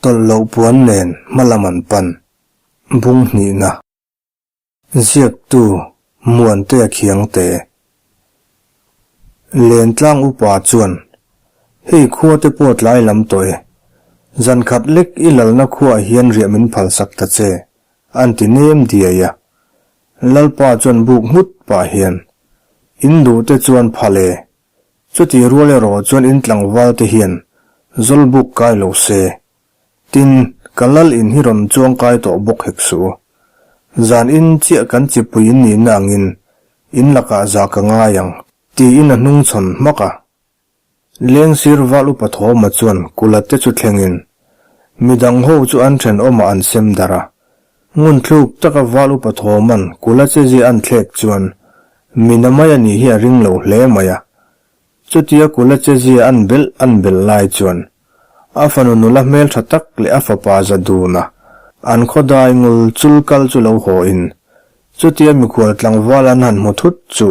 Tawlh loh puan nen hmalam an pan. Bung hnihna. Ziaktu Muantea Khiangte. Lentlang upa chuan, Hei khua te pawh tlai lam tawh e. Zan khat lek i lalna khuaah hian riah min phalsak ta che, an ti nem diai a. Lalpa chuan buk nghut pah hian, In duh te chuan phal e. Chutih rual erawh chuan in tlangval te hian zawlbuk kai lo se. Tin, ka lal in hi rawn chuang kai tawh bawk hek suh u. Zan in chiah kan chipui in nihna angin in lakah za ka ngai ang, tiin a hnung chhawn hmak a. Lengsir val upa Thawma chuan kula te chu thlengin midang ho chu an thenawmah an sem darh a. Ngun thluk taka val upa Thawma'n kula che zia an thlek chuan mina mai a nih hi a ring lo hle mai a. Chutia kula che zia an belh an belh lai chuan a fanu nula hmeltha tak leh a fapa za duna an khawdai ngul chul kal chu lo haw in Chutia mikhual tlangval an han hmu thut chu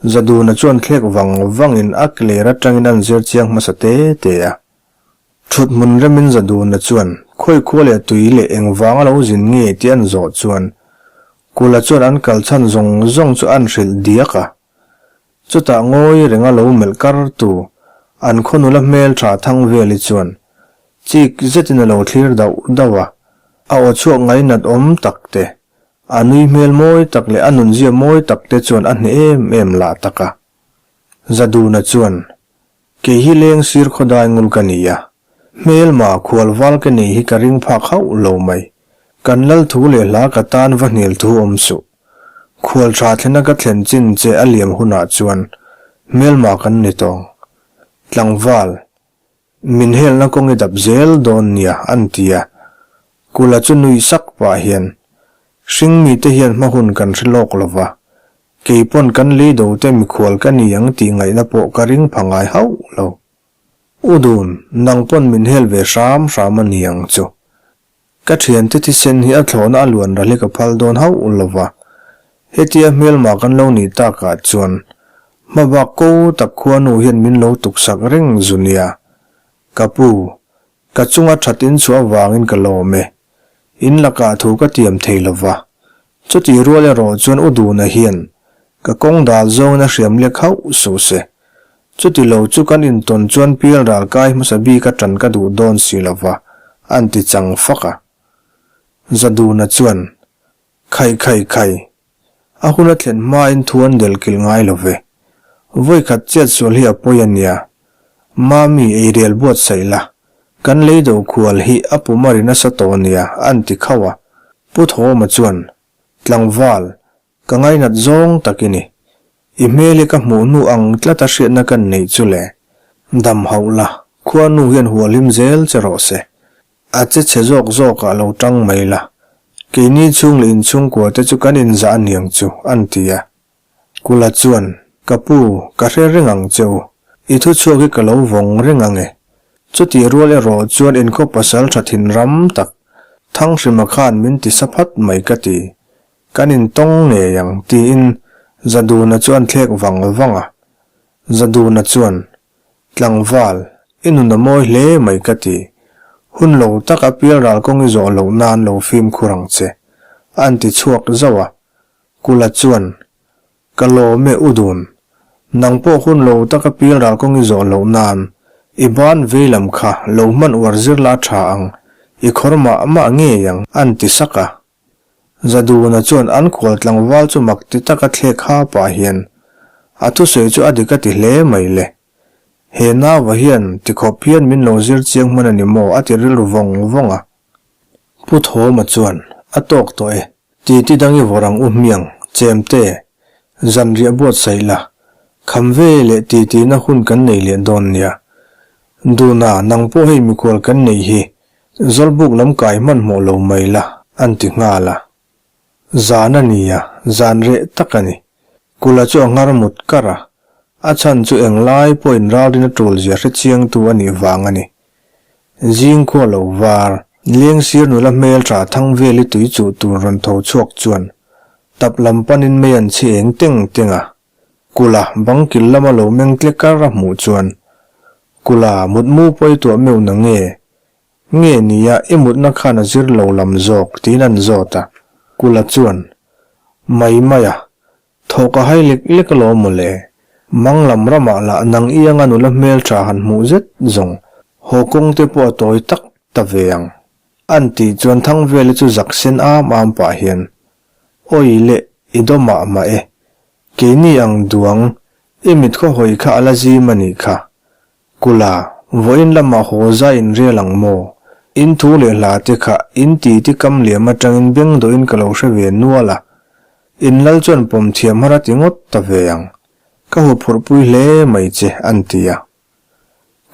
Zaduna chuan thlek vang vangin a kler atangin an zir chiang hmasa te te a. Thut hmun remin Zaduna chuan khawi khua leh tui leh engvang a lo zin nge tih an zawh chuan Kula chuan an kal chhan zawng zawng chu an hrilh diak a. Chutah ngawi renga lo melh kar tu an khaw nula hmeltha thang veli chuan chik zetin a lo thlir dauh dauh a, a aw chhuak ngainat awm tak te A nui hmel mawi tak leh a nunzia mawi tak te chuan a hneh em em lah tak a. Zaduna chuan, Kei hi leng sir khawdai ngul ka ni a, hmelma khual val ka nei hi ka ring phak hauh lo mai. Kan lal thu leh hla ka tan va hnial thu awm suh. Khual tha thlena ka thlen chin che a liam hunah chuan hmelma kan ni tawng. Tlangval, Min helna kawng i dap zel dawn nia an ti a. Kula chu nui sak pah hian, Hring mite hian hma hun kan hre lawk lo va, kei pawn kan lei do te mikhual ka ni ang tih ngaihna pawh ka ring pha ngai hauh lo. U Dun, nang pawn min hel ve hram hram a ni ang chu. Ka thiante thisen hi a thlawhna a luan ral hi ka phal dawn hauh lo va, hetia hmelma kan lo nih takah chuan hmabak ko tak khuanu hian min lo tuksak reng zu nia. Ka pu, ka chunga that in chhuah avangin ka lawm e. In lakah thu ka tiam thei lo va, chutih rual erawh chuan u Duna hian ka kawng dal zawngin a hriam lek hauh suh se. Chuti lo chu kan intawn chuan pial ral kai hmasa bik a tan ka duh dawn si lo va, an ti chang fak a. Zaduna chuan, Khai khai khai, a hun a thlen hmain thu an del kilh ngai lo ve. Vawikhat chiat sual hi a pawi a nia. Mami eirel buatsaih la, kan lei do khual hi a pum a ri nasa tawh a nia, an ti khauh a. Pu Thawma chuan, Tlangval, Ka ngainat zawng tak i ni. I hmel hi ka hmuh hnu ang tlata hriatna kan neih chu le. Dam hauh la, khuanu hian hualhim zel che rawh se. A che chhe zawk zawkah lo tang mai la. Keini chhung leh inchhungkua te chu kan inzah a niang chu, an ti a. Kula chuan, Ka pu, ka hre reng ang che u. I thuchhuak hi ka lo vawng reng ang e. Chutih rual erawh chuan inkhaw pasal tha thin ram tak, Thanghrima khan min ti sa phat mai ka ti. Kan intawng ngei ang, tiin Zaduna chu an thlek vang vang a. Zaduna chuan, Tlangval, i nun a mawi hle mai ka ti. Hun lo tak a pial ral kawng i zawh loh nan lo fimkhur ang che, a an ti chhuak zauh a. Kula chuan, Ka lawm e u Dun, nang pawh hun lo tak a pial ral kawng i zawh loh nan i ban vei lam kha lo hman uar zir la tha ang, i khawr mah mah ngei ang, an ti sak a. Zaduna chuan an khual tlangval chu mak ti taka thlek ha pah hian a thusawi chu a dik a ti hle mai le. He nauva hian tikhawp hian min lo zir chiang hman a ni maw a ti rilru vawng vawng a. Pu Thawma chuan a tawk tawh e, ti ti dang i vawrh ang u hmiang, chemte, zanriah buatsaih la, kham ve leh ti tina hun kan nei leh dawn nia. Duna, nang pawh hei mikhual kan nei hi Zawlbuk lam kai hmanhmawh lo mai la, an ti nghal a. Zan a ni a, zan reh tak a ni. Kula chu a nghar mut kar a, a chhan chu englai pawhin ralrin a tul zia hre chiangtu a nih vang a ni. Zing khua lo var, lengsir nula hmeltha thang veli tui chuh tur rawn tho chhuak chuan tap lam panin mei an chhi eng teng teng a. Kula bangkil lama lo meng tle kar a hmuh chuan, Kula mutmu pawi tuah meuh na nge? Nge nia i mutna khan a zir lo lam zawk tiin an zawt a. Kula chuan, Mai mai a, thawk a hai lek lek alawm maw le. Mang lam ramah lah nang ianga nula hmeltha han hmuh zet zawng haw kawng te pawh a tawi tak ta ve ang. An tih chuan Thangvela chu zak sen am am pah hian, Awi le, i daw mah mah e. Keini ang duang, i mit khaw hawi kha a la zim a nih kha. Kula, vawiin lamah haw zai in rial ang maw? In thu leh hla te kha in titi kam liam atangin beng dawhin ka lo hre ve nual a. In lal chuan pawm thiam har a ti ngawt ta ve ang. Ka huphurhpui hle mai che, an ti a.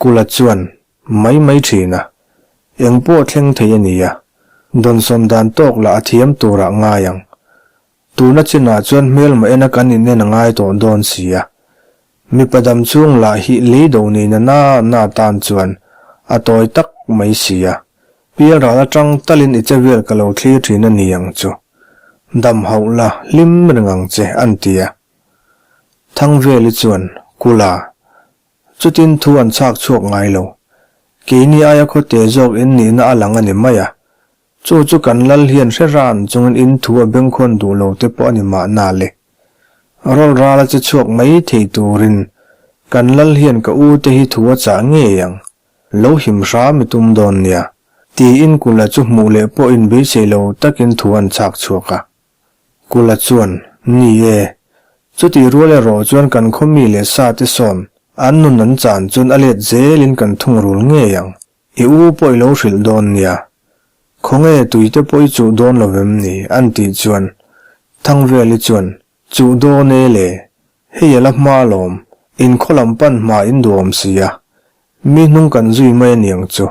Kula chuan, Mai mai thin a. Eng pawh thleng thei a nia. Dawnsawn dan tawk lah a thiam turah ngai ang. Tuna chinah chuan hmelma ena kan inen a ngai tawh dawn si a. Mipa dam chhung lah hi lei do nei na na na tan chuan a tawi tak mai si a. Pialral atang talin i che vel ka lo thlir thin a ni ang chu. Dam hauh la, hlim reng ang che, an ti a. Thangveli chuan, Kula, chutin thu an chhak chhuak ngai lo. Keini aia khawte zawk in nihna a lang a ni mai a. Chu chu kan lal hian hre ran chungin in thu a bengkhawn duh lo te pawh a ni mahna le. Rawl ral a che chhuak mai thei turin kan lal hian ka u te hi thu a chah ngei ang. Lo him hram i tum dawn nia. Tiin Kula chu hmuh leh pawh in beisei lo takin thu an chhak chhuak a. Kula chuan, Ni e. Chutih rual erawh chuan kan khaw mi leh sa te sawn an nun an chan chuan a let zelin kan thungrul ngei ang. I u pawh i lo hrilh dawn nia. Khawnge tui te pawh i chuh dawn lo vem ni? an tih chuan Thangveli chuan, Chuh dawn e le, hei a la hma alawm, in khaw lam pan hma in duhawm si a, mi hnung kan zui mai a niang chu.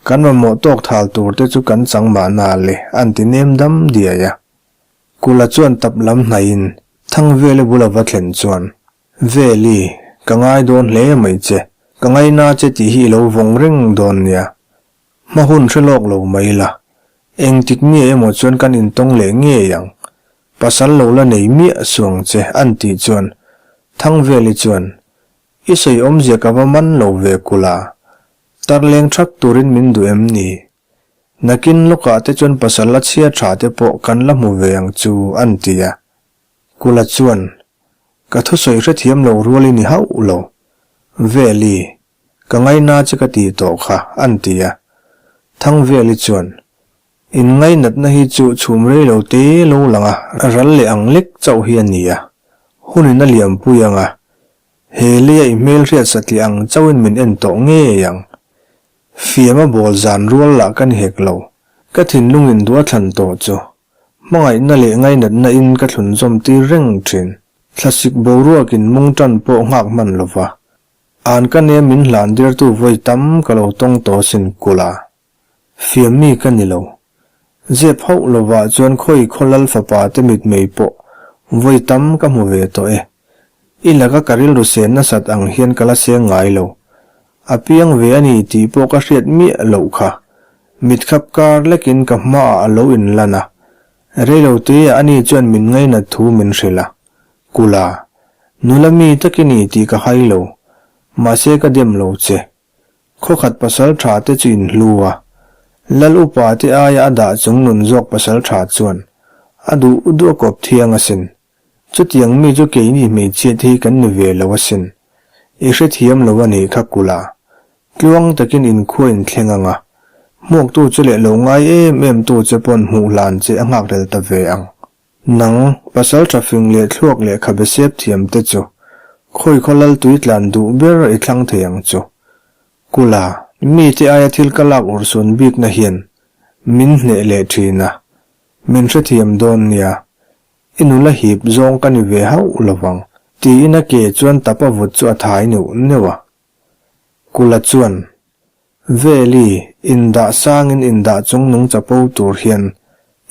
Kan mamawh tawk thal tur te chu kan chang mahna le, an ti nem dam diai a. Kula chuan tap lam hnaihin Thangveli bul a va thlen chuan, Veli, ka ngai dawn hle mai che. Ka ngaina che tih hi i lo vawng reng dawn nia. Hma hun hre lawk lo mai la. Engtik nge emaw chuan kan intawng leh ngei ang. Pasal lo la nei miah suang che an tih chuan Thangveli chuan, I sawi awmzia ka va man lo ve kulh a. Tarleng thak turin min duh em ni? Nakin lawkah te chuan pasal a chhia tha te pawh kan la hmu ve ang chu an ti a. Kula chuan, Ka thusawi hrethiam lo rual i ni hauh lo. Veli, ka ngaina che ka tih tawh kha, an ti a. Thangveli chuan, In ngainatna hi chu chhum rei lo te lo lang a, ral leh ang lek chauh hi a ni a. Hunin a liampui ang a, he leia i hmelhriat satliah ang chauhin min en tawh ngei ang. Fiam a bawl zan rual lah ka ni hek lo. Ka thinlungin duh a thlan tawh chu. Hmangaihna leh ngainatna in ka thlun zawm tir reng thin. Thlasik boruak in mung tan pawh nghak hman lo va. An ka nem min hlan dirtu vawi tam ka lo tawng tawh sin kulh a. Fiam mi ka ni lo. Zep hauh lovah chuan khawi khaw lal fapa te mitmei pawh vawi tam ka hmu ve tawh e. I laka ka rilru sen nasat ang hian ka la seng ngai lo. A piang ve a ni tih pawh ka hriat miah loh kha. Mitkhap kar lekin ka hmaah a lo inlan a, reiloteah ani chuan min ngainat thu min hrilh a. Kula, nula mi tak i ni tih ka hai lo, mahse ka dem lo che. Khawkhat pasal tha te chu in hlu a, Lal upa te aia a dah chung nun zawk pasal tha chuan a duh duh a kawp thiang asin. Chutiang mi chu keini hmeichhia te hi kan ni ve lo asin. I hrethiam lo a nih kha Kula. Tluang takin inkhua in thleng ang a, hmuaktu che leh lo ngai em em tu che pawn hmuh hlan che a nghak rel ta ve ang. Nang, pasal tha fing leh thluak leh khabe sep thiam te chu, khawi khaw lal tui tlan duh ber i thlang thei ang chu. Kula, mite aia thil ka lak urhsun bikna hian min hneh leh thin a, min hrethiam dawn nia, i nula hip zawng ka ni ve hauh lovang, tiin a ke chuan tapa vut chu a thai neuh neuh a. Kula chuan, Veli, indah sangin indah chung nung chapo tur hian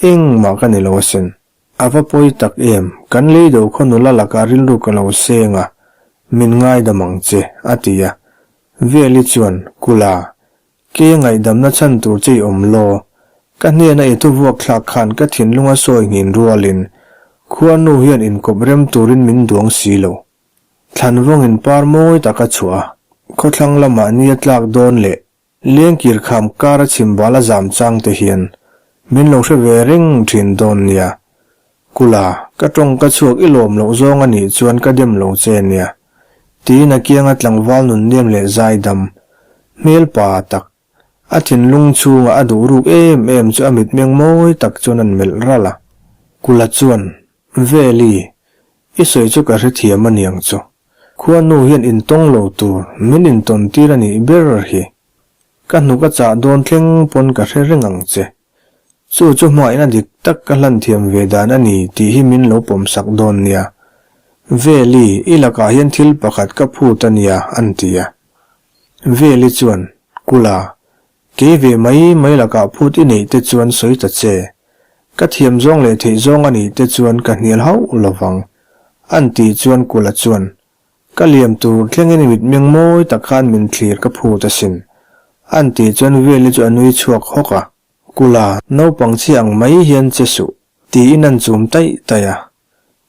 engmah ka ni lo asin. A va pawi tak em, kan leido khaw nula lakah rilru ka lo seng a, min ngaidam ang che, a ti a. Veli chuan, Kula, ke ngaihdamna chhan tur che i awm law? Ka hnena i thuvuak thlak khan ka thinlunga sawi nghin rualin khuanu hian inkawp rem turin min duang si lo. Thlanvawngin par mawi tak a chhuah a, khawthlang lamah ni a tlak dawn leh. Lengkir kham kara chhimbal a zam chang te hian min lo hre ve reng thin dawn nia. Kula, ka tawng ka chhuak i lawm loh zawng a nih chuan ka dem lo che nia. Tiin a kianga tlangval nunnem leh zaidam, hmelpa tak, a thinlung chhunga a duh ruk em em chu a mitmeng mawi tak chuan an melh ralh a. Kula chuan, Veli, i sawi chu ka hrethiam a niang chu. Khuanu hian intawng lo tur min intawn tir a nih ber hi. Ka hnuk a chah dawn thleng pawn ka hre reng ang che. Chu chu hmaina dik tak ka hlan thiam ve dan a ni tih hi min lo pawm sak dawn nia. Veli, i lakah hian thil pakhat ka phut a nia, an ti a. Veli chuan, Kula, Kei ve mai mai lakah phut i neih te chuan sawi ta che. Ka thiam zawng leh theih zawng a nih te chuan ka hnial hauh lovang. An tih chuan Kula chuan, Ka liam tur thlengin i mitmeng mawi tak khan min thlir ka phut asin. An tih chuan Veli chu a nui chhuak hawk a. Kula, naupang chhia ang mai hian che suh, tiin an chum taih taih a.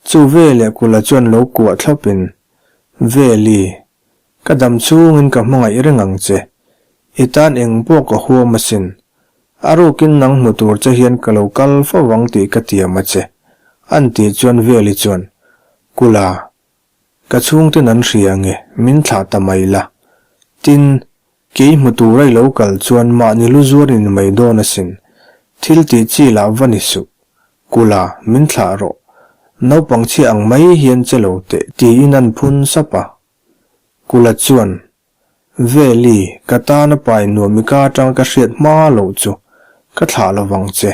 Chu veleh Kula chuan lo kuah thlawpin, Veli, Ka dam chhungin ka hmangaih reng ang che. I tan eng pawh ka huam asin. A rukin nang hmu tur che hian ka lo kal fo vang tih ka tiam a che. An tih chuan Veli chuan, Kula, ka chhungten an hria nge, min thlah ta mai la. Tin, kei hmu tura i lo kal chuan mahni lu zuar in mai dawn asin. Thil tih chi lah va ni suh. Kula, min thlah rawh. Naupang chhia ang mai hian che lo teh, tiin an phun sap a. Kula chuan, Veli, ka tana pai nuam i ka atanga ka hriat hma loh chu ka thlah lo vang che.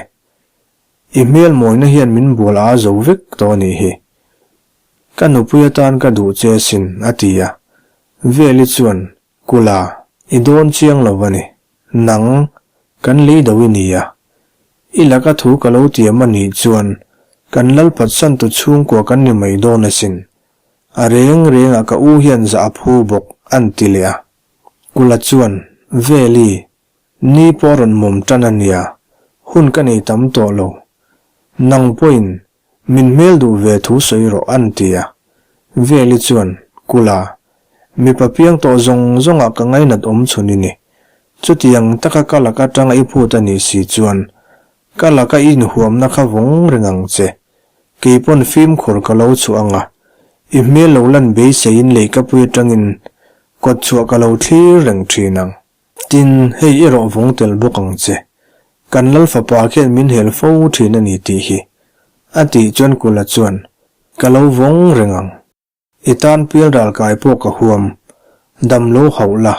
I hmel mawina hian min bual a zo vek tawh a nih hi. Ka nupui atan ka duh che asin, a ti a. Veli chuan, Kula, i dawn chiang lo a ni. Nang, kan lei do i ni a. I laka thu ka lo tiam a nih chuan kan lal phatsantu chhungkua kan ni mai dawn asin. A reng rengah ka u hian zah a phu bawk, an ti leh a. Kula chuan, Veli, ni pawh a rawn mawm tan a nia, hun ka nei tam tawh lo. Nang pawhin min hmel duh ve thu sawi rawh, an ti a. Veli chuan, Kula, mipa piang tawh zawng zawngah ka ngainat awm chhun i ni. Chutiang taka ka lak atanga i phut a nih si chuan, ka laka i inhuamna kha vawng reng ang che. Kei pawn fimkhur ka lo chhuah ang a, i hmel lo lan beiseiin leikapui atangin kawt chhuah ka lo thlir reng thin ang. Tin, hei erawh vawng tel bawk ang che. Kan lal fapa khian min hel fo thin a ni tih hi. A tih chuan Kula chuan, Ka lo vawng reng ang. I tan pial ral kai pawh ka huam, dam lo hauh la,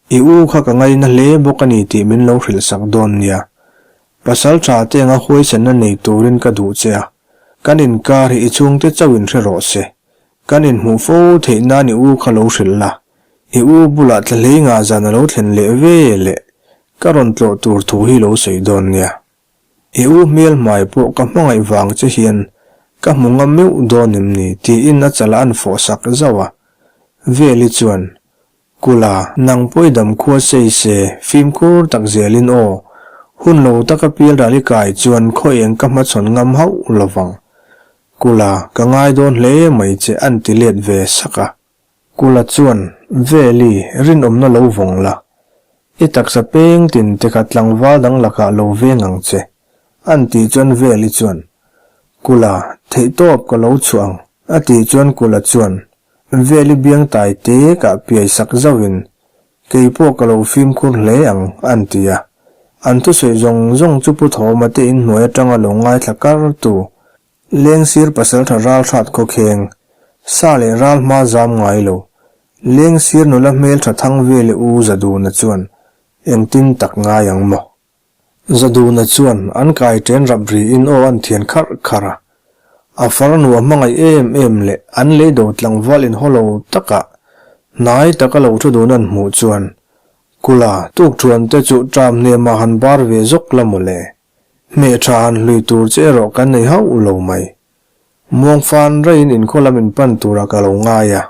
i u kha ka ngaina hle bawk a ni tih min lo hrilh sak dawn nia. Pasal tha te anga huaisenna nei turin ka duh che a, kan inkar hi i chhungte chauh in hre rawh se. Kan inhmuh fo theih nan i u kha lo hrilh la, i u bulah tla hlei ngah zan a lo thlen leh ve leh ka rawn tlawh tur thu hi lo sawi dawn nia. I u hmel hmai pawh ka hmangaih vang che hian ka hmu ngam meuh dawn em ni? tiin a chala an fawh sak zauh a. Veli chuan, Kula, nang pawh i dam khua sei se, fimkhur tak zelin aw, hun lo taka pialral i kai chuan khaw eng ka hmachhawn ngam hauh lo vang. Kula, ka ngai dawn hle mai che an ti let ve sak a. Kula chuan, Veli, rinawmna lo vawng la. I taksa peng tin te kha tlangval dang lakah lo veng ang che, an tih chuan Veli chuan, Kula, theihtawp ka lo chhuah ang, a tih chuan Kula chuan, Veli biang tai te kah piai sak zauhin, Kei pawh ka lo fimkhur hle ang, an ti a. An thusawi zawng zawng chu Pu Thawma te inhnuai atanga lo ngaithla kar tu Lengsir pasaltha ral hrat khawkheng, sa leh ral hma zam ngai lo, Lengsir nula hmeltha thang vele u Zaduna chuan engtin tak ngai ang maw? Zaduna chuan an kai ṭen rap riin aw an thian kharh kharh a. A farnu a hmangaih em em leh an leido tlangval inhaw lo takah hnai taka lo thu dun an hmuh chuan Kula tukṭhuan te chu ṭam hnemah han bar ve zawk la mawle. Hmeh tha han hlui tur che erawh kan nei hauh lo mai. Muangfan raiin inkhaw lam in pan turah ka lo ngai a.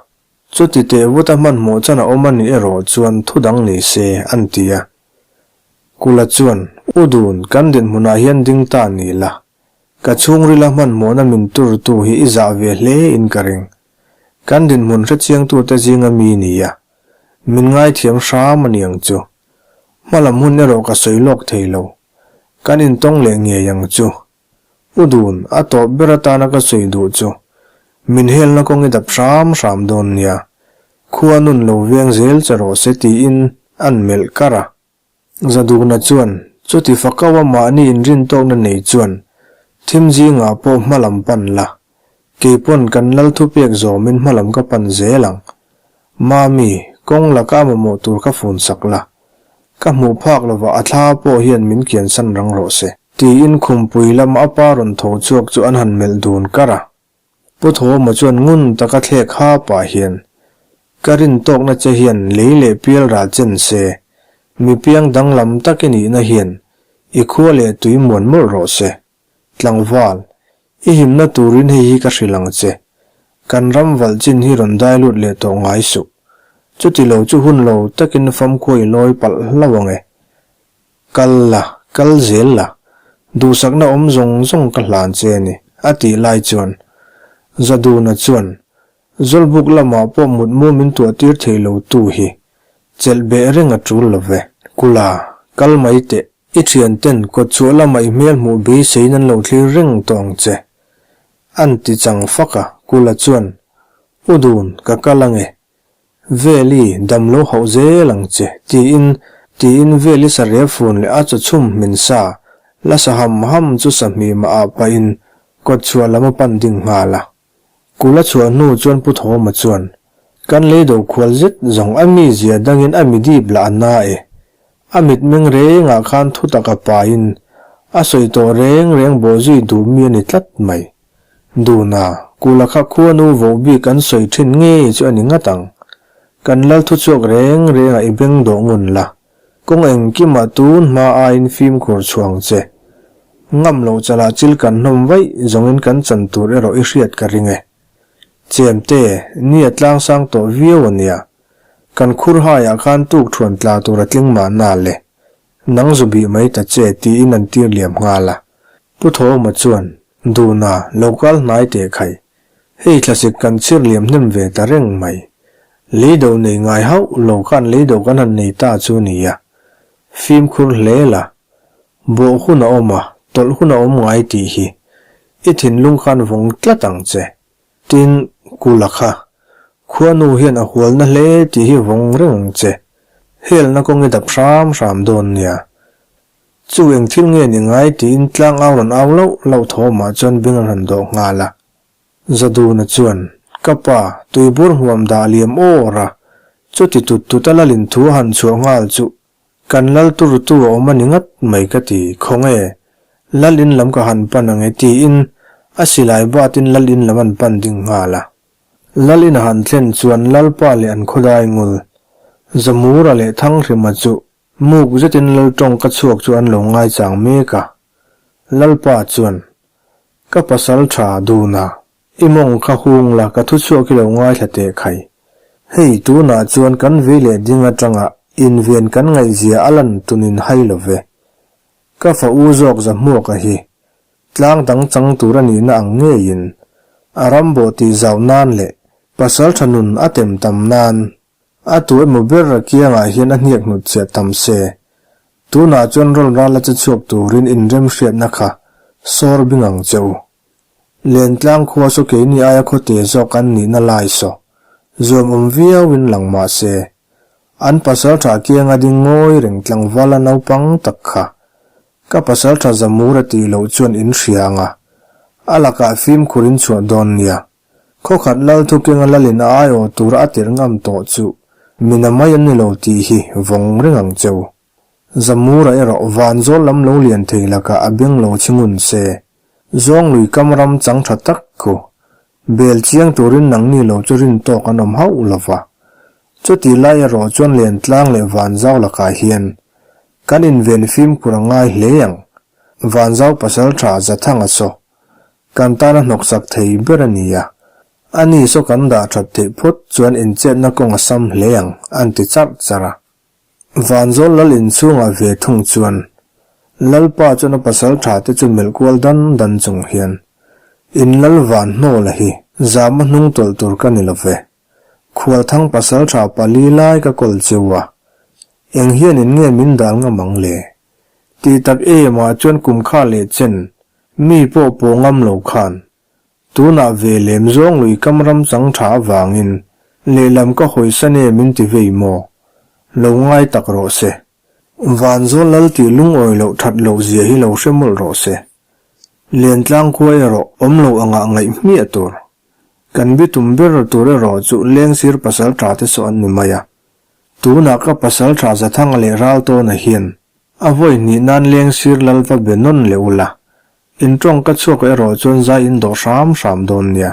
Chuti teh vuta hmanhmawh chan a awm a nih erawh chuan thu dang ni se, an ti a. Kula chuan, U dun, kan dinhmunah hian ding ta ni la. Ka chhungrila hmanhmawhna min turtu hi i zah ve hle in ka ring. Kan dinhmun hrechiangtute zinga mi ni a. Min ngaithiam hram a ni ang chu. Hmalam hun erawh ka sawi lawk thei lo. Kan intawng leh ngei ang chu. U dun, a tawp ber atana ka sawi duh chu, min helna kawng i dap hram hram dawn nia. Khua nun lo veng zel che rawh se tiin an melh kar a. Zadukna chuan chuti fakau a mahni inrintawkna nei chuan thim zingah pawh hmalam pan la, keipawn kan lal thupek zawmin hmalam ka pan zel ang. Mami, kawng laka a mamawh tur ka fun sak la, ka hmuh phak lovah a thla pawh hian min kiansan rang rawh se. Tiin khumpui lama a pa rawn tho chhuak chu an han melh dun kar a. Pu Thawma chuan ngun taka thlek ha pah hian, Ka rin tawkna che hian lei leh pial ral chen se, mi piang danglam tak i nihna hian i khua leh tui muan mawlh rawh se. Tlangval, i himna turin hei hi ka hrilh ang che. Kan ram valh chin hi rawn dai lut leh tawh ngai suh. Chuti lo chu hun lo takin famkhua i lawi palh hlauh ang e. Kal la, kal zel la, duhsakna awm zawng zawng ka hlan che a ni, a tih lai chuan Zaduna chuan Zawlbuk lamah pawh mutmu min tuahtir thei lo tu hi chelh beh reng a tul lo ve. Kula, kal mai teh, i thianten kawtchhuah lamah i hmel hmuh beiseiin an lo thlir reng tawh ang che, an ti chang fak a, Kula chuan, U Dun, ka kal ange, Veli, dam lo hauh zel ang che, tiin, tiin Veli sa rep fun leh a chaw chhum hmin sa, la sa ham ham chu sa hmih mah ah pahin kawt chhuah lam a pan ding nghal a. Kul a chhuah hnu chuan Pu Thawma chuan, Kan lei do khual zet zawng a mi zia dangin a mi dip lah a na e. A mitmeng rengah khan thutak a pahin a sawi tawh reng reng bawhzui duh mi a ni tlat mai. Duna, Kula kha khuanu voh bik an sawi thin ngei chu a ni ngat ang. Kan lal thuchhuak reng rengah i beng dawh ngun la. Kawng engkimah tun hma aiin fimkhur chhuang che. Ngam loh chalah chil kan hnawm vaih zawngin kan chan tur erawh i hriat ka ring e. Chemte, ni a tlangsang tawh viau a nia. Kan khur haiah khan tuk thuan tla tur a tling mahna le. Nang zu bih mai ta che tiin an tir liam nghal a. Pu Thawma chuan, Duna, lo kal hnai teh khai. Hei thlasik kan chhir liam hnem ve ta reng mai. Leido nei ngai hauh lo khan leido kan han nei ta chu nia. Fimkhur hle la. Bawh hun a awm a, tawlh hun a awm ngai tih hi. I thinlung khan vawng tlat ang che. Tin, Kula kha, khuanu hian a hualna hle tih hi vawng reng ang che. Helna kawng i dap hram hram dawn nia. Chu eng thil nge ni ngai tiin tlang au rawn au lauh lauh thawmah chuan beng an han dawh nghal a. Zaduna chuan, Ka pa, tuibur hmuam dah liam awr a, chuti tut tut a lalin thu a han chhuah nghal chuh, kan lal turutu a awm a ni ngat mai ka ti, khawnge, lal in lam ka han pan ang e tiin a silai batin lal in lam an pan ding nghal a. Lal in a han thlen chuan Lalpa leh an khawdai ngul, Zamura leh Thanghrima chu Muk zetin Lal tawng ka chhuak chu an lo ngaichang mek a. Lalpa chuan, Ka pasal tha duna, i mawng kha hung la ka thu chhuak hi lo ngaithla teh khai. Hei tunah chuan kan vei leh ding atanga inven kan ngaihzia a lan tunin hai lo ve. Ka fa u zawk Zahmuaka hi tlang dang chang tur a nihna ang ngeiin a ram bawh tih zau nan leh pasal tha nun a tem tam nan A tu emaw ber a kiangah hian a hniak hnut chiah tam se. Tunah chuan rawn ral a che chhuak turin inrem hriatna kha sawr bing ang che u. Lentlang khua saw keini aia khawte zawk an nihna lai saw zuam awm viauin lang mah se, an pasaltha kianga ding ngawi reng tlangvala naupang tak kha ka pasaltha Zamur a tih loh chuan in hria ang a, a lakah fimkhur in chhuah dawn nia. Khawkhat lal thukenga lalin a aiawh tura a tirh ngam tawh chu mina mai an ni lo tih hi vawng reng ang cheu. Zamura erawh vanzawl lam lo lian thei lakah a beng lo chhi ngun se. Zawng lui kam ram chang tha tak khu. Bel chiang turin nangni lo chu rin tawk an awm hauh lo va. Chutih lai erawh chuan Lentlang leh Vanzau lakah hian kan inven fimkhur a ngai hle ang. Vanzau pasal tha Zathanga saw Kan tana hnawksak thei ber a ni a, a ni saw kan dah that theih phawt chuan inchetna kawng a sam hle ang, an ti charh charh a. Vanzawl lal inchhungah ve thung chuan Lalpa chuan a pasal tha te chu melh kual dan dan chung hian, In lal van hnawla hi zama hnung tawlh tur ka ni lo ve. Khualthang pasal tha pali lai ka kawl cheu a. Eng hianin nge min dal ngam ang le? Tih tak em ah chuan kum kha leh chen mi pawh pawh ngam lo khan tunah ve lem zawng lui kam ram chang tha avangin lehlam ka hawisan e min ti vei maw? Lo ngai tak rawh se. Vanzawl lal tih lungawi loh that loh zia hi lo hre mawlh rawh se. Lentlang khua erawh awm lo angah ngaih hmiah tur. Kan bitum ber tur erawh chu lengsir pasal tha te saw an ni mai a. Tunah ka pasal tha Zathanga leh Raltawna hian a vawi hnih nan lengsir lal va be nawn leh ula, in tawng ka chhuak erawh chuan zai in dawh hram hram dawn nia.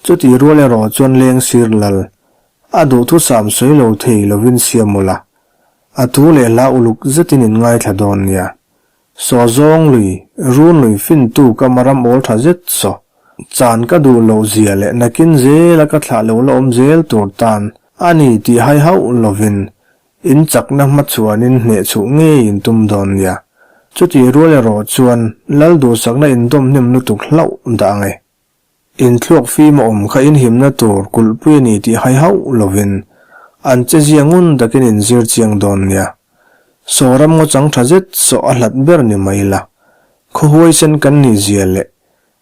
Chutih rual erawh chuan lengsir lal a duhthusam sawi lo thei lovin siam ula, a thu leh hla uluk zetin in ngaithla dawn nia. Saw zawng lui, run lui fintu ka maram awl tha zet saw. Chan ka duh loh zia leh nakin zela ka thlah lo la awm zel tur tan a ni tih hai hauh lovin in chakna hmachhuanin hneh chhuh ngei in tum dawn nia. Chutih rual erawh chuan Lal duhsakna indawm hnem lutuk hlauh dah ang e. In thluak fim a awm kha in himna tur kulhpui a ni tih hai hauh lovin an che zia ngun takin in zir chiang dawn nia. Saw ram ngaw chang tha zet saw a hlat ber ni mai la. Khaw huaisen kan nih zia leh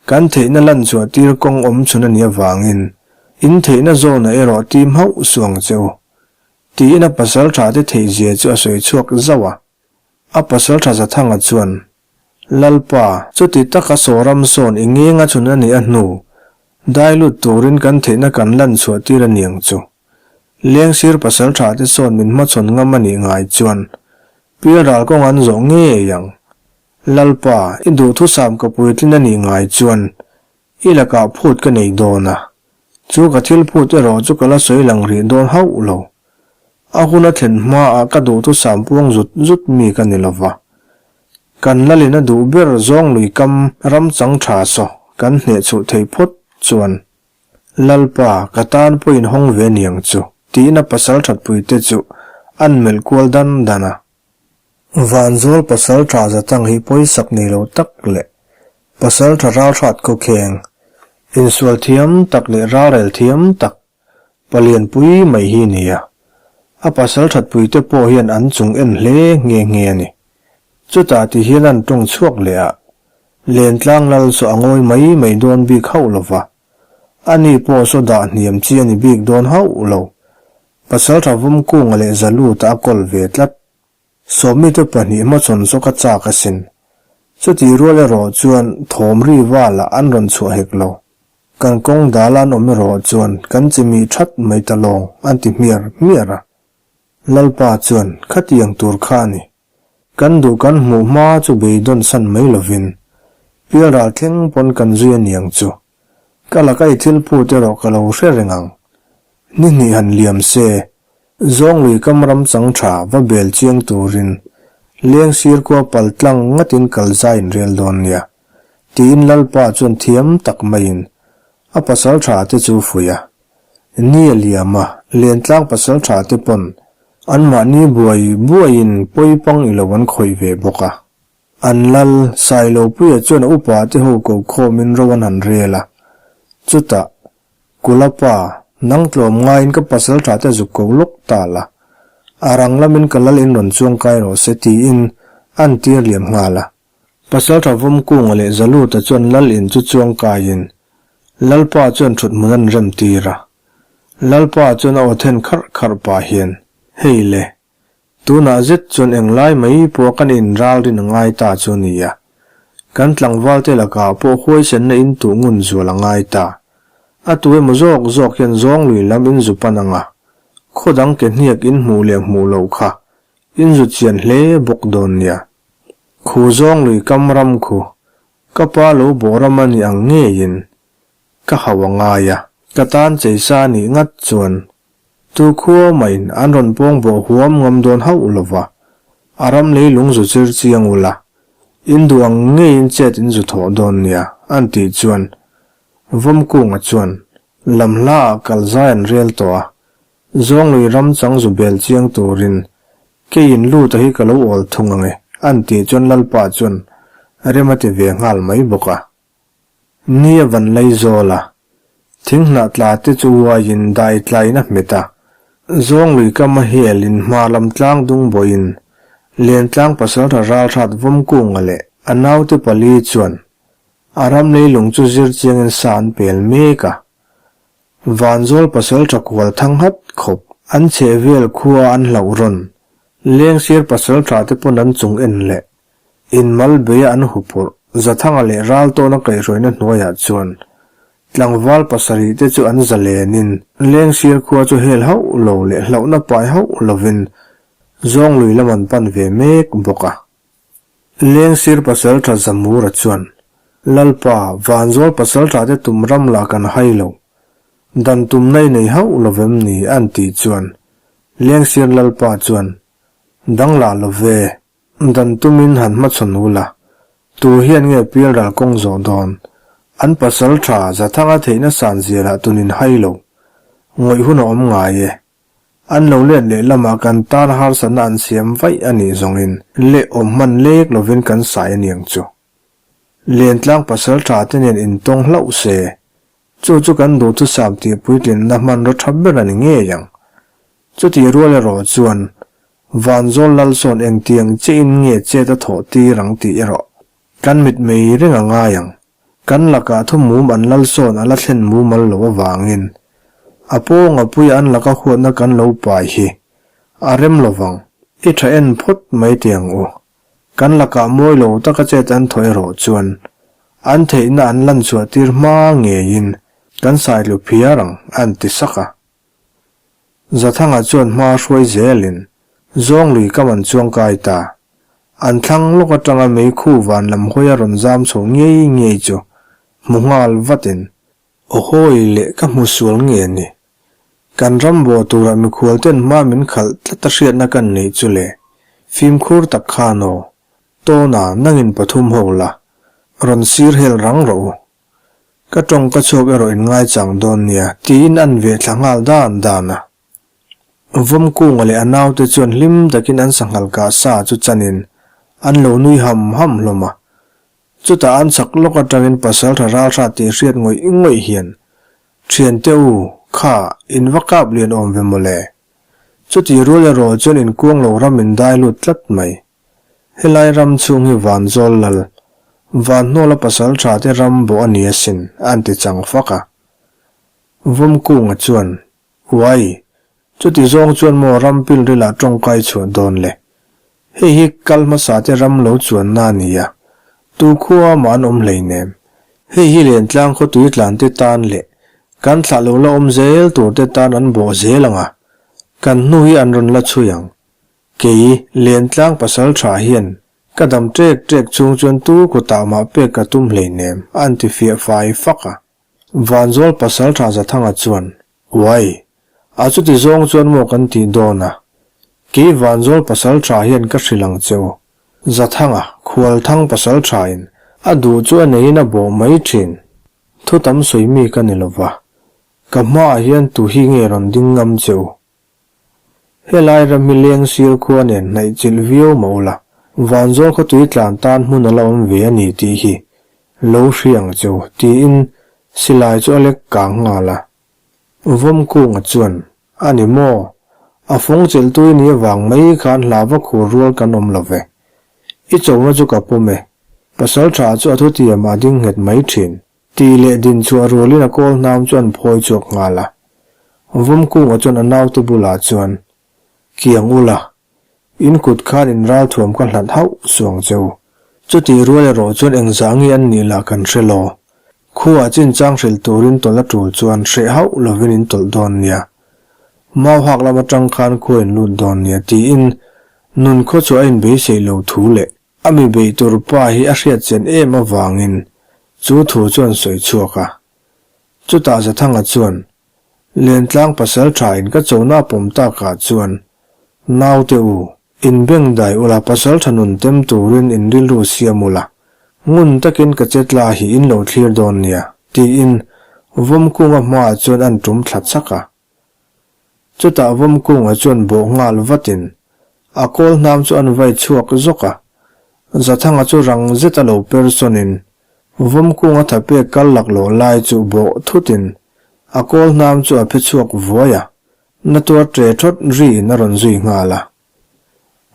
kan theihna lan chhuah tir kawng awm chhun a nih avangin in theihna zawnah erawh tim hauh suh ang che u. Tiin a pasal tha te theih zia chu a sawi chhuak zauh a. A pasal tha Zathanga chuan Lalpa, chuti taka Sawram sawn i ngeng a chhun a nih a hnu, dai lut turin kan theihna kan lan chhuah tir a niang chu. Lengsir pasal tha te sawn min hmachhawn ngam a nih ngai chuan, Pial ral kawng an zawh ngei ang. Lalpa, i duhthusam ka puitlin a nih ngai chuan, i lakah phut ka nei dawn a. Chu ka thil phut erawh chu ka la sawi lang rih dawn hauh lo. A hun a thlen hmaah ka duhthusam puang zut zut mi ka ni lova. Kan lalin a duh ber zawng lui kam ram chang tha saw kan hneh chhuh thei phawt chuan Lalpa ka tan pawh in hawng ve niang chu tiin a pasal thatpui te chu an melh kual dan dan a. Vanzawl pasal tha zatang hi pawisak nei lo tak leh pasal tha ralhrat khawkheng, insual thiam tak leh ralrel thiam tak Palianpui mai hi nia. A pasal thatpuite pawh hian an chung en hle nghe nghe a ni. Chutah ti hian an tawng chhuak leh a, Lentlang lal saw a ngawi mai mai dawn bik hauh lo va. Ani pawh saw dah hniam chi a ni bik dawn hauh lo. Pasal tha Vawmkunga leh Zaluta a kawl ve tlat. Sawmite pahnih hmachhawn saw ka chak asin. Chutih rual erawh chuan thawm ri vala an rawn chhuah hek lo. Kan kawng dal an awm erawh chuan kan chi mi that mai ta lawng an ti hmiar hmiar a. Lalpa chuan khatiang tur kha a ni. Kan duh kan hmuh hma chu beidawn san mai lovin pialral thleng pawn kan zui a niang chu. Ka laka i thil phut erawh ka lo hre reng ang. Ni hnih han liam se, zawng lui kam ram chang tha va bel chiang turin leng sir khua pal tlang ngatin kal zai in rel dawn nia, tiin Lalpa chuan thiam tak maiin a pasal tha te chu fuih a. Ni a liam a, Lentlang pasal tha te pawn anmahni buai buaiin pawipang ilo an khawih ve bawk a. An lal, Sailopuia chuan a upa te ho ko khawmin ro an han rel a. Chutah, Kula pa, nang tlawm ngaiin ka pasal tha te zuk ko lawk ta la. A rang lamin ka lal in rawn chuang kai rawh se tiin an tir liam nghal a. Pasal tha Vawmkunga leh Zaluta chuan lal in chu chuang kaiin Lalpa chuan thut hmun an rem tir a. Lalpa chuan a aw then kharh kharh pah hian, Hei le, Tunah zet chuan englai mai pawh kan inralrin a ngai ta chu a ni a. Kan tlangvalte lakah pawh huaisenna in tuh ngun zual a ngai ta. A tu emaw zawk zawk hian zawng lui lam in zu pan ang a, khaw dang ke hniak in hmuh leh hmuh loh kha in zu chian hle bawk dawn nia. Khu zawng lui kam ram khu ka pa lo bawh ram a ni ang ngeiin ka hauh a ngai a, ka tan cheisa a nih ngat chuan Tu khua maiin an rawn pawng bawh huam ngam dawn hauh lo va, a ram leilung zu chir chiang ula, in duh ang ngeiin chet in zu thawh dawn nia, an tih chuan Vawmkunga chuan lam hlaah kal zai an rel tawh a, Zawnglui ram chang zu bel chiang turin keiin luta hi ka lo awl thung ang e, an tih chuan Lalpa chuan rem a ti ve nghal mai bawk a. Ni a van lei zawl a, thing hnah tla te chu uaiin dai tlaiin a hmet a. Zawnglui kama helin hmar lam tlang dung bawiin Lentlang pasaltha ralhrat Vawmkunga leh a naute pali chuan a ram leilung chu zir chiangin sa an pel mek a. Vanzawl pasaltha kual thang hat khawp an chheh vel khua an hlauh rawn. Lengsir pasaltha te pawn an chung en leh inmal beia an huphurh Zathanga leh Raltawna kaihhruaina hnuaiah chuan Tlangval pasarih te chu an zalenin Lengsir khua chu hel hauh lo leh hlauhna pai hauh lovin Zawnglui lam an pan ve mek bawk a. Lengsir pasaltha Zamura chuan, Lalpa, Vanzawl pasaltha te tum ram lah kan hai lo. Dan tumna i nei hauh lovem ni? an tih chuan Lengsir Lalpa chuan, Dang lah lo ve. Dan tumin han hmachhawn u la, tu hian nge pialral kawng zawh dawn? An pasal tha Zathanga theihna san zialah tunin hai lo. Ngawih hun a awm ngai e. An lo let leh lamah kan tan harsatna an siam vaih a nih zawngin leh awm hman lek lovin kan sai a niang chu. Lentlang pasal tha te nen intawng hlauh se, Chu chu kan duhthusam tih puitlinna hmanraw tha ber a ni ngei ang. Chutih rual erawh chuan Vanzawl Lalsawn engtiang chiahin nge chet a thawh tir ang tih erawh kan mit mei reng a ngai ang. Kan lakah thu mum an Lalsawn a la thlen mumal loh avangin a pawnga puia an laka huatna kan lo pai hi a rem lovang. I tha en phawt mai teh ang u. Kan lakah mawi lo taka chet an thawh erawh chuan an theihna an lan chhuah tir hma ngeiin kan saitlu phiar ang an ti sak a. Zathanga chuan hma hruai zelin Zawnglui kam an chuang kai ta. An thlang lawk atanga meikhu van lam hawi a rawn zam chho ngei ngei chu hmu nghal vatin Aw hawi leh ka hmu sual nge ni? Kan ram bawh turah mikhual ten hma min khalh tlat a hriatna kan neih chu le. Fimkhur tak khan aw. Tawna nangin pathum ho la. Rawn sir hel rang rawh u. Ka tawng ka chhuak erawh in ngaichang dawn nia tiin an veh thla nghal dan dan a. Vawmkunga leh a naute chuan hlim takin an sanghal kah sa chu chanin an lo nui ham ham hlawm a. Chutah an chak lawk atangin pasaltha ralhra tih hriat ngawih ngawih hian, Thiante u, kha, in va kap lian awm ve mawle. Chutih rual erawh chuan in kuang lo ram in dai lut tlat mai. Helai ram chhung hi Vanzawl lal, Vanhnawla pasaltha te ram bawh a ni asin, an ti chang fak a. Vawmkunga chuan, Uai, chuti zawng chuan maw ram pilrilah tawngkai chhuah dawn le? Hei hi kal hmasa te ram lo chuanna a ni a, tu khua mah an awm hleinem. Hei hi Lentlang khawtui tlan te tan leh kan thlah lo la awm zel tur te tan an bawh zel ang a, kan hnu hi an rawn la chhui ang. Kei, Lentlang pasal tha hian ka dam ṭek ṭek chhung chuan tu kutah mah pek ka tum hleinem, an ti fiah fai fak a. Vanzawl pasal tha Zathanga chuan, Uai! A chuti zawng chuan maw kan tih dawn a? Kei Vanzawl pasal tha hian ka hrilh ang che u. Zathanga, Khualthang pasal thain a duh chu a neiin a bawh mai thin. Thu tam sawi mi ka ni lova. Ka hmaah hian tu hi nge rawn ding ngam che u? Helai ram hi leng sir khua nen hnaih chilh viau mah ula, Vanzawl khawtui tlan tan hmun a la awm ve a ni tih hi lo hria ang che u, tiin silai chu a lek kang nghal a. Vawmkunga chuan, A ni maw? A fawng chelh tui ni avang mai khan hlava khur rual kan awm lo ve. I chona chu ka pawm e. Pasaltha chu a thutiamah a ding nghet mai thin. Tih leh din chu a rualin a kawl hnam chu an phawi chhuak nghal a. Vawmkunga chuan a naute bulah chuan, Kiang ula, in kut khan in ralthuam ka hlat hauh suang che u. Chutih rual erawh chuan engzah nge an nih lah kan hre lo. Khuaah chinchang hrilh turin tawlh a tul chuan hreh hauh lovin in tawlh dawn nia. Mau hak lam atang khan khua in lut dawn nia tiin nun khaw chu a inbeisei lo thu leh A mi beih tur pa hi a hriat chian em avangin chu thu chuan sawi chhuak a. Chutah Zathanga chuan, Lentlang pasal thain ka chona a pawm takah chuan, Naute u, in beng dai ula pasal tha nun tem turin in rilru siam ula, ngun takin ka che tla hi in lo thlir dawn nia, tiin Vawmkunga hmaah chuan an tum thla chak a. Chutah Vawmkunga chuan bawh nghal vatin a kawl hnam chu an vai chhuak zawk a. Zathanga chu rang zet a lo per sawnin Vawmkunga thapek kal laklawh lai chu bawh thutin a kawl hnam chu a phe chhuak vuai a. Na tuar ṭe ṭhawt riin a rawn zui nghal a.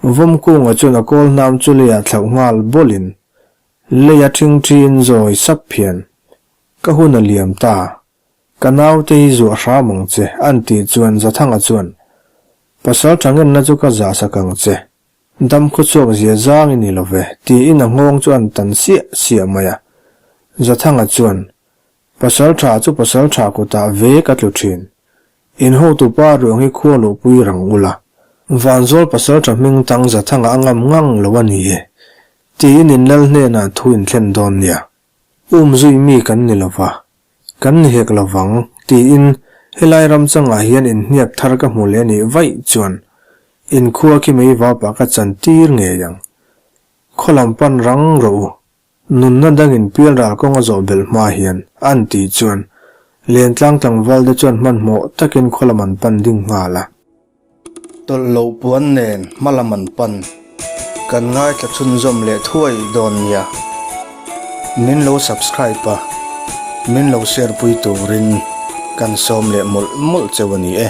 Vawmkunga chuan a kawl hnam chu leiah thlauh nghal bawlhin leia ṭhingṭhiin zawi sap hian, Ka hun a liam ta, ka naute hi zuah hram ang che, an tih chuan Zathanga chuan, Pasal ṭha ngenna chu ka zah sak ang che, dam khawchhuak zia zang i ni lo ve, tiin a nghawng chu an tan siah siah mai a. Zathanga chuan, Pasal tha chu pasal tha kutah ve ka tlu thin. In hotupa ruang hi khua luhpui rang ula. Vanzawl pasal tha hming tang Zathanga a ngam ngang lo a ni e. Tiin in lal hnenah thu in thlen dawn nia. Um zui mi kan ni lova. Kan ni hek lovang, tiin helai ram changah hian inhniak thar ka hmu leh a nih vaih chuan in khua khi mei vapah ka chan tir ngei ang. Khaw lam pan rang rawh u. Nunna dangin pialral kawng a zawh belh hma hian an tih chuan Lentlang tlangval te chuan hmanhmawh takin khaw lam an pan ding nghal a. Tawlh loh puan nen hma lam an pan. Kan ngaithla chhunzawm leh thuai dawn nia. Min lo subscribe a, min lo share pui turin kan sawm leh mawlh mawlh cheu a ni e.